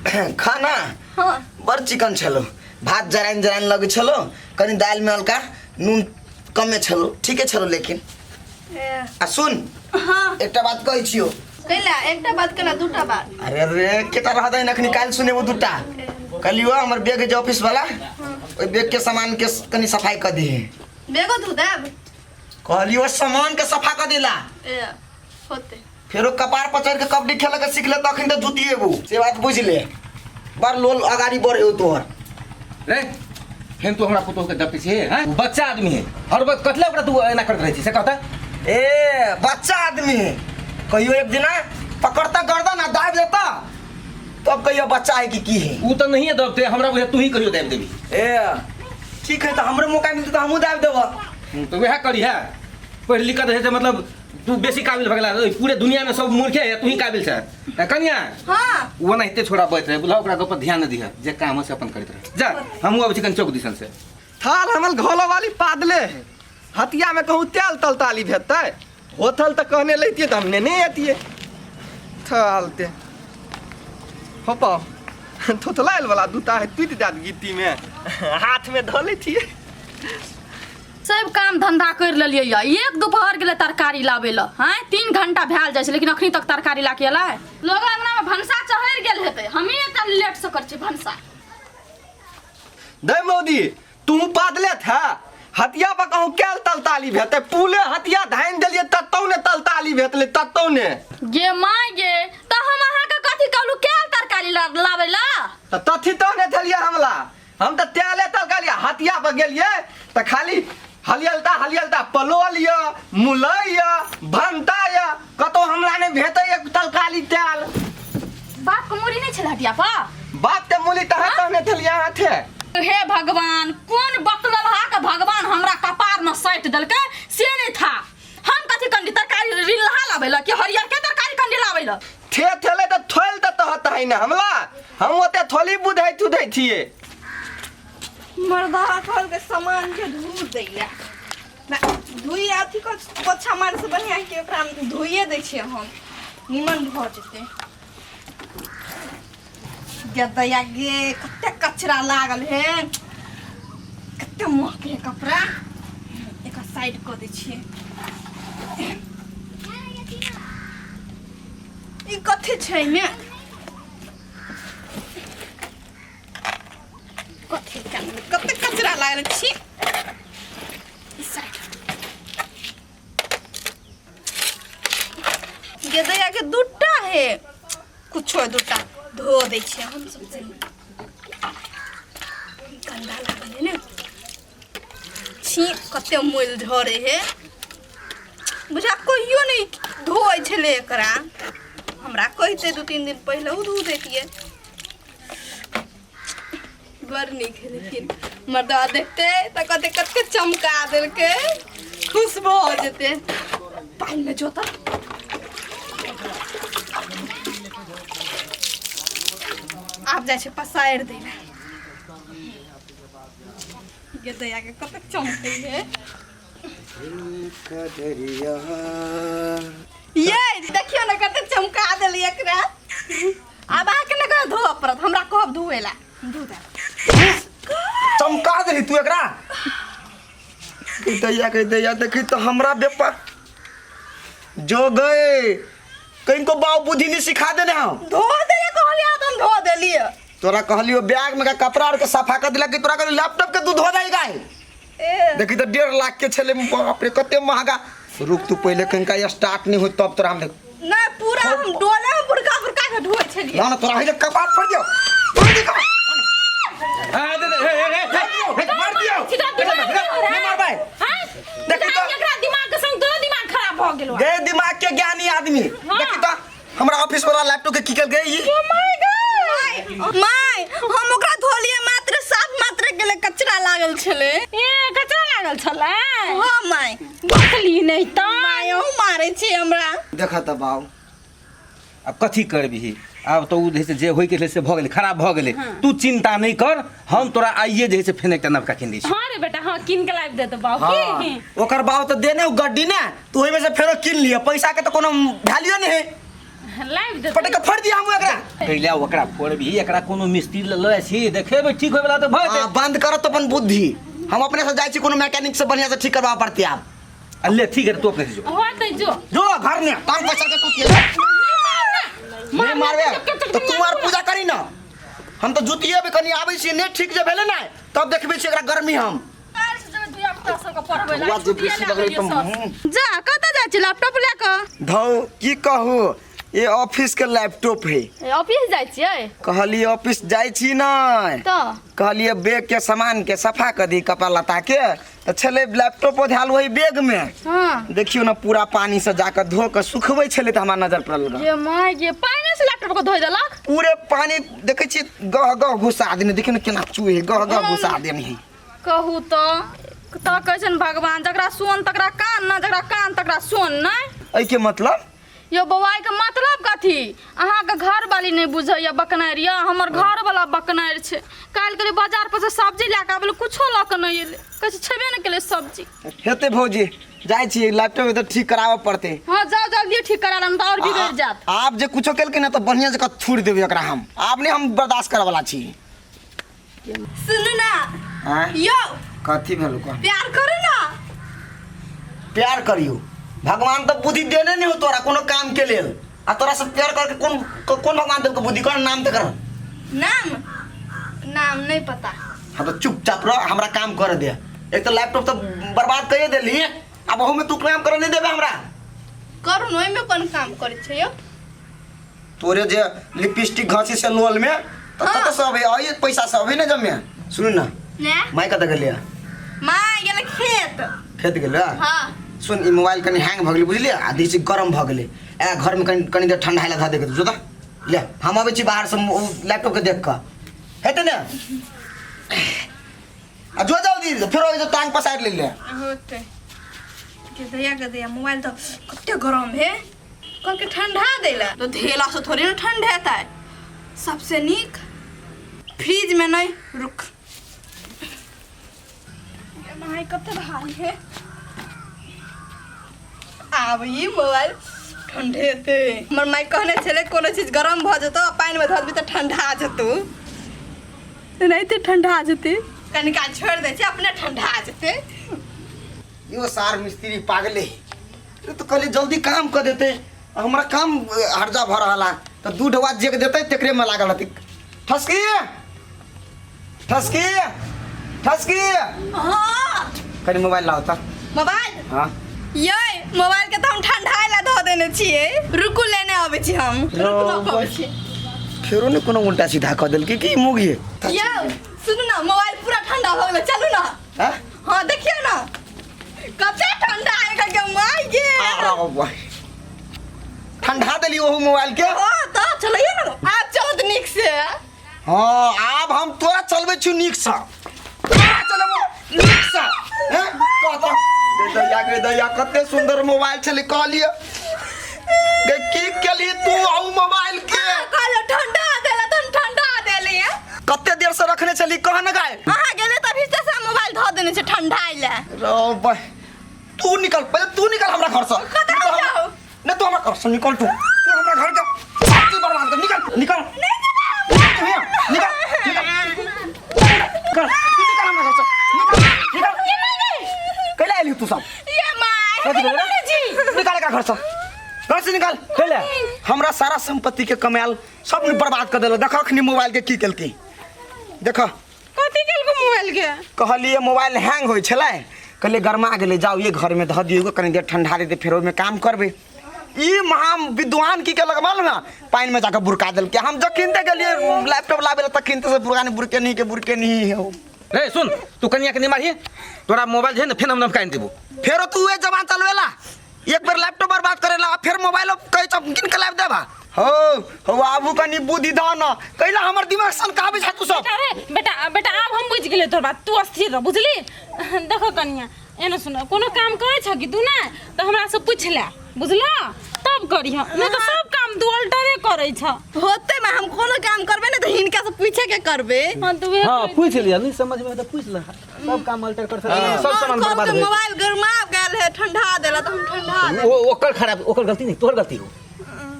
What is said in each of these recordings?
खाना हाँ बड़ चिकन छलो भात जराइन जराइन लगै छलो कनि दालिमे हल्का नून कमे छलो ठीके छलो लेकिन ए, आ सुन हाँ एकटा बात कहै छियो कैला एकटा बात कैला दूटा बात अरे रे केटा रहतै अखनी काल्हि सुनेबो दूटा कहलियो हमर बैग जे ऑफिस वाला ओहि बैग के सामान के कनि सफाई कऽ दिहे बेगो धो देब कहलियो सामान के सफा कऽ देला ए होते फेरो कपार पर चढ़ के कबड्डी खेले के सीख ले तखन तऽ जुतिएबू से बात बुझि ले बड़ लोल अगाड़ी बढ़े तोहर रे फेन तू हमरा पुतोह के डपै छी हैं उ बच्चा आदमी है हर वक्त कथले ओकरा तू एना करैत रहै छी से कहता ए बच्चा आदमी है कहियो एक दिना पकड़ता गर्दन आ दाबि देता तब कहियो बच्चा है कि की है उ तऽ नहिए दबते हमरा बुझे तू ही कहियो दाबि देबी ए ठीक है तऽ हमरो मौका मिलतै तऽ हमहूँ दाबि देबऽ तऽ वएह करी है पढ़ि लिख कऽ तऽ मतलब तू बेसी काबिल भऽ गेला ओहि पूरे दुनिया में सब मूर्खे है तू ही काबिल छै ए, कनिया हाँ ओ ओनाहिते छोड़ा बैठ रहे बुझा ओकरा गप पर ध्यान नहि दिह जे काम है से अपन करैत रह जा हमहूँ अबै छी कनि चौक दिसन से थाल हमल घोलो वाली पादले है हतिया में कहूँ तेल तलताली भेटतै होथल तऽ कहने लैतियै तऽ हम नेने अतियै थाल ते हो पाओ थोथलायल वाला दूता है टूटि जात गिट्टी में हाथ में धऽ लैतियै सब काम धंधा कर लेलियै यऽ एक दोपहर गेलै तरकारी लाबै लए हँ 3 घंटा भए जाइ छै लेकिन अखनी तक तरकारी ला के एलै लोग अंगना में भनसा चढ़ि गेल हेतै हमही एते लेट से करै छियै भनसा दै मौदी तू पादले था हतिया पर कहूँ कैल तलताली भेतै पुले हतिया धानि देलियै ततौ ने तलताली भेटलै ततौ ने गे माय गे तऽ हम अहाँके कथी कहलू कैल तरकारी लाबै लए तऽ तथी तो ने थलियै हमला हम तऽ तेले तलकलियै हतिया पर गेलियै तऽ खाली हलियलता हलियलता पलोल यऽ मुलै यऽ भनता यऽ कतौ हमरा नहि भेटै एक तलकाली तेल बाप के मूड़ी नहि छलै हटिया पर बाप ते मूली तहे तहने थलियै हाथे हे भगवान कोन बकललहा के भगवान हमरा कपार में सटि देलकै से नहि था हम कथी कंडी तरकारी रिलहा लाबै लए कि हरियर के तरकारी कंडी लाबै लए थे थेले तऽ थोल तऽ तहत है ने हमला हम ओते थोली बुझै तुधै छियै मर्दा कहलकै सामान के धो दैला ना धोइ अथी कर पोछा मारे से बढ़िया कि ओकरा धोइए दै छियै हम निमन भऽ जेतै गदया गे कते कचरा लागल है कते महके है कपड़ा एकर साइड कऽ दै छियै ई कथी छै एहिमे कथी कते कचरा लागल छी ई साइड गेदैया के दूटा है कुछो दूटा धो दै छियै हम सबसे गंदा लागल है ने छी कते मैल झरे है बुझा कहियो नहि धोइ छलै एकरा हमरा कहिते 2-3 दिन पहिले ओ धो दैतियै बड़ नीक है लेकिन मर्दवा देखते तऽ कहते कते चमका देलकै खुश भऽ जेतै पानिमे जोता आब जाइ छै पसारि दै लए गेदैया के कतेक चमकै है ये देखियो ने कतेक चमका देली एकरा आब अहाँके ने कहियो धोअ पड़त हमरा कहब धोए ला धो देब चमका देली तू एकरा दैया के दैया देखी तो हमरा व्यापार जो गए कहीं को बाबू बुद्धि नहीं सिखा देने हम धो देलिए कहलिए तऽ हम धो देलिए तोरा कहलियो बैग में का कपड़ा आर के सफा कर दिला कि तोरा कहलियो लैपटॉप के दूध हो जाएगा ए देखी तो 1.5 लाख के छले बाप रे कते महंगा रुक तू पहले कहीं का स्टार्ट नहीं हो तब तोरा हम देख नहीं पूरा हम डोले में बुरका बुरका के ढोए छलिए ना ना तोरा है कपार फोड़ दियो फोड़ दियो कपार। हाँ, दे, दे, हे, हे, हे, हे, हे, मार दियो सीधा दिमाग नहीं नहीं हो रहा है। मार भाई हाँ? देखी तो एकरा दिमाग के संग दोनों दिमाग खराब भऽ गेलो गे दिमाग के ज्ञानी आदमी हाँ। देखी तो हमरा ऑफिस वाला लैपटॉप के की कल गई my हम ओकरा धोलिए मात्र साफ मात्र गेले कचरा लागल छले ए कचरा लागल छलै हाँ माय बकली नहि तऽ माय अहूँ मारै छी हमरा देखा त बाऊ आब कथी करबिही आब तऽ ओ जे है से जे होइके छलै से भऽ गेलै खराब भऽ गेलै तू चिन्ता नहि कर हम तोरा आइए जे है से फेन एकटा नवका कीन दै छी हाँ रे बेटा हाँ कीन के लाबि देतो बाबू हाँ की ओकर बाऊ तो देने उ गड्डी ने तू ओहिमे से फेरो कीन लिअ पैसा के तो कोनो वैल्यू नहीं है लाइव दे पटक के फोड़ दिया हम एकरा। कैला ओकरा फोड़बही? एकरा कोनो मिस्त्री ल लऽ छी, देखेबै, ठीक होय वाला तऽ भऽ हाँ, जेतै। बंद करो तो अपन बुद्धि। हम अपने से जाइ छी, कोनो मैकेनिक से बढ़िया से ठीक करवा पड़ते आब। आ ले, ठीक है, तू अपने से जो। होतै जो। जो घर में टांग पसार के सुतिए। नहीं मारबे तो तू आर पूजा करी ना, हम तो जुतिए भी कनी आबै छी। नहि ठीक जे भेलै ने तब देखबै छी एकरा गर्मी हम। काल्हि से जेबै दुइया पुता सबके पढ़बै ला। बौआ जे बेसी लगलै तऽ जा, कतऽ जाइ छी लैपटॉप लए कऽ? धौ, की कहू, ये ऑफिस के लैपटॉप है। ए, ऑफिस जाइ छियै? कहलिए ऑफिस जाइ छी नहि। तऽ कहलिए बैग के सामान के सफा कर दी, कपड़ा लत्ता के, तऽ छलै लैपटॉप धयल वही बैग में। देखियौ ने, पूरा पानी से जाकर धो के सुखबै छलै तऽ हमरा नजर पड़ल रह। ये माय गे, पानि से लैपटॉप के धोइ देलक? पूरे पानी देखै छी गह गह घुसा देने। देखियौ ने केना चूहे गह गह घुसा देने है। कहू तऽ कहै छै ने भगवान, जकरा सोन तकरा कान न, जकरा कान तकरा सोन नहि। एहिके मतलब? यो बौआई के मतलब कथी? अहाँके घरवाली नहि बुझैया, बकनारि यऽ। हमर घरवाला बकनारि छै। काल्हि गेलै बाजार पर से सब्जी लए कऽ आबै, कुछो लऽ कऽ नहि एलै। कहै छै छेबे नहि केलै सब्जी। हेतै भौजी, जाइ छी, लैपटॉप तऽ ठीक कराबऽ पड़तै। हँ, जाउ, जल्दी ठीक करा लेब तऽ आओर बिगड़ि जायत। आब जे कुछो केलकै ने तऽ बढ़िआँ जकाँ थूरि देबै एकरा हम। आब नहि हम बर्दाश्त करऽ वला छी। सुनू ना। आँय? यौ। कथी भेल, कह। प्यार करू ना। प्यार करियो? भगवान तऽ बुद्धि देने नहीं हो तोरा कोनो काम के लेल, आ तोरा से प्यार करके कोन कोन भगवान देलको बुद्धि? कोन नाम तऽ कर। नाम? नाम नहीं पता। हाँ, तो चुपचाप रह, हमरा काम कर दे। एक तो लैपटॉप तो बर्बाद कर देली, अब ओहू में तू काम करे नहीं देबे हमरा। करू न, ओहिमे कोन काम करै छै यौ? तोरे जे लिपस्टिक घसी से लोल में तो कत सब है आई पैसा सब है ने जमे। सुन ना। ने। माय कत गेलिया? माँ गेलै खेत। खेत गेलै? हाँ। सुन, ई मोबाइल कनी हैंग भऽ गेलै बुझलियै, आ दी से गरम भऽ गेलै। ए घर में कनी कनी देर ठंडा ला धऽ दे के जो तऽ ले, हम अबै छी बाहर से लैपटॉप के देख कऽ हेतै ने। आ जो जल्दी, फेर ओहि जे टांग पसारि ले ले। होतै। गदैया गदैया, मोबाइल तऽ कते गरम है, कहलकै ठंडा दैला तऽ धेला से थोड़े ने ठंडा हेतै। सबसे नीक फ्रिज में नहीं। रुक माय, कते भारी है। आब ई मोबाइल ठंडेतै। हमर माय कहने छलै कोनो चीज गरम भऽ जेतौ, पानिमे धऽ देबही तऽ ठंडा जेतौ। एनाहिते ठंडा जेतै। कनिका छोड़ि दै छियै, अपने ठंडा जेतै। यो सार मिस्त्री पागले है। ई तऽ कहलियै जल्दी काम कऽ देतै, हमरा काम हर्जा भऽ रहल है, तऽ दू ढौआ जे देतै तकरे में लागल रहतै। ठसकी ठसकी ठसकी। हाँ। कनी मोबाइल लाओ तऽ। मोबाइल? हाँ। ये मोबाइल के तऽ हम ठंडा ला धऽ देने छियै। रुकू, लेने अबै छी हम। रुकू, लऽ कऽ अबै छी। फेरो ने कोनो उल्टा सीधा कऽ देलकै कि मुगी? यौ, सुनू ना, मोबाइल पूरा ठंडा भऽ गेलै, चलू ना। हाँ? हाँ, देखियौ ना कते ठंडा है के माय गे। ठंडा देली ओहू मोबाइल के? हाँ, तऽ चलैए ना, आब चलत नीक से। हाँ, आब हम तोरा चलबै छी नीकसँ, तोरा चलेबो नीकसँ। हैं? कह तऽ गे दैया, गे दैया, कते सुन्दर मोबाइल छलै। कहलियै गे, की केली तू आउ मोबाइल के? कहलो ठंडा देला तऽ हम ठंडा देलियै। कते देर से रखने छली, कह न गाय। अहाँ गेलै तभी से सब मोबाइल धऽ देने छै ठंडा ले। रो बा, तू निकल पहले, तू निकल हमरा घर से। कतऽ निकल जाउ? नहीं, तू हमरा घर से निकल। तू तू हमरा घर के सब चीज बर्बाद कर। निकल, निकल, निकल, निकल, निकल, तू निकल हमरा घर से, निकल, निकल। कैला आइली तू सब? ये माय। कथी भेलै रे? निकाल एकरा घर से, घर से निकाल। कैला? हमरा सारा संपत्ति के कमायल सब बर्बाद कर देलक। देख अखनी मोबाइल के की केलकै, देख। कथी केलको मोबाइल के? कहलिए मोबाइल हैंग होइ छलै, कहलिए गरमा गेलै, जाउ ये घरमे धऽ दियौ, कनि देर ठंडा देतै, फेर ओहिमे काम करबै। ई महा विद्वान की केलक मालूम है? पानिमे जाकऽ बुरका देलकै। हम जखिनते गेलियै लैपटॉप लाबै लए, तखिनते से बुरका नहीं, बुरके नहीं के बुरके नहीं हो। रे सुन, तू कनिया के नहीं मारही। तोरा मोबाइल जे है ने फेन हम नमकाइन देबो। फेरो तू उहे जबान चलवेला। एक बेर लैपटॉप बर्बाद करेला, आ फेर मोबाइल कहै छ किन के लाबि देबा। हो हो, आबू कनि बुद्धि दह न, कैला हमर दिमाग सनकाबै छ तू सब? बेटा रे बेटा, बेटा, आब हम बुझि गेलियै तोहर बात, तू अस्थिर रह, बुझली? देखो कनिया, एना सुन, कोनो काम करै छ कि तू ने तऽ हमरा से पूछि ले, बुझल? तब करिह, नहीं तऽ सब काम तू अल्टरे करै छ। होते में हम कोनो काम करबै ने तऽ हिनका से पूछे के करबै। हाँ, तू उहे हाँ, पूछ लिया, नहीं समझ में तो पूछ ले। सब काम अल्टर कर सकते, सब सामान कहू बर्बाद कि हो। मोबाइल गरमा गेल है, ठंडा देला तऽ हम ठंडा देलियै। ओ ओकर खराब, ओकर गलती नहीं, तोहर गलती हो।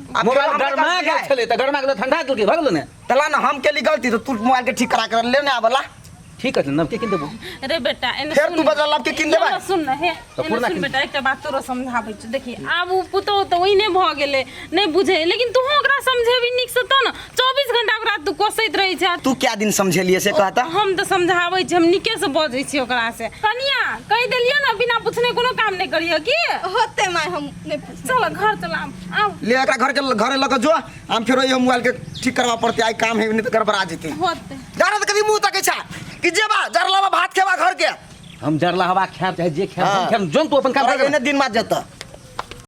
आ मोबाइल फेर हमरा गरमा गलती गेल है। छलै तऽ गरमा गेल तऽ ठंडा देलकै भऽ गेलो ने। तला ना हम केली गलती तो तू मोबाइल के ठीक करा के ले ने आबला। ठीक है, नवके किन देबो। रे बेटा, एने फेर सुन। तू बदल के किन देबै? एने सुन न हे। तऽ एने पुरना सुन किन। बेटा, एकटा बात तोरो समझाबै छी। देखी, आब उ पुतोह तऽ ओहिने भऽ गेलै, नहि बुझै, लेकिन तूहो ओकरा समझेबी नीक से तब ने। 24 घंटा ओकरा तू कोसैत रहै छै। तू क्या दिन समझेलिए से कहता? हम तऽ समझाबै छी, हम नीके से बजै छी ओकरा से। कनिया, कहि देलियै ने, बिना पूछने कोनो काम नहि करिय की। होते माय, हम नहि पूछने। चल घर चल, आब आब। ले एकरा घर के घरे लऽ के जो, हम फेरो इहो मोबाइल के ठीक करवा पड़तै। आइ काम है, नहीं तऽ गड़बड़ा जेतै। होते। जाना तऽ कभी मुँह तकै छा कि जेबा जरलावा भात खेबा घर के। हम जरला हवा खायब चाहे जे खायब, हम हाँ। खायब। जोन तू अपन काम तोरा कर। एने दिन मात जेतऽ।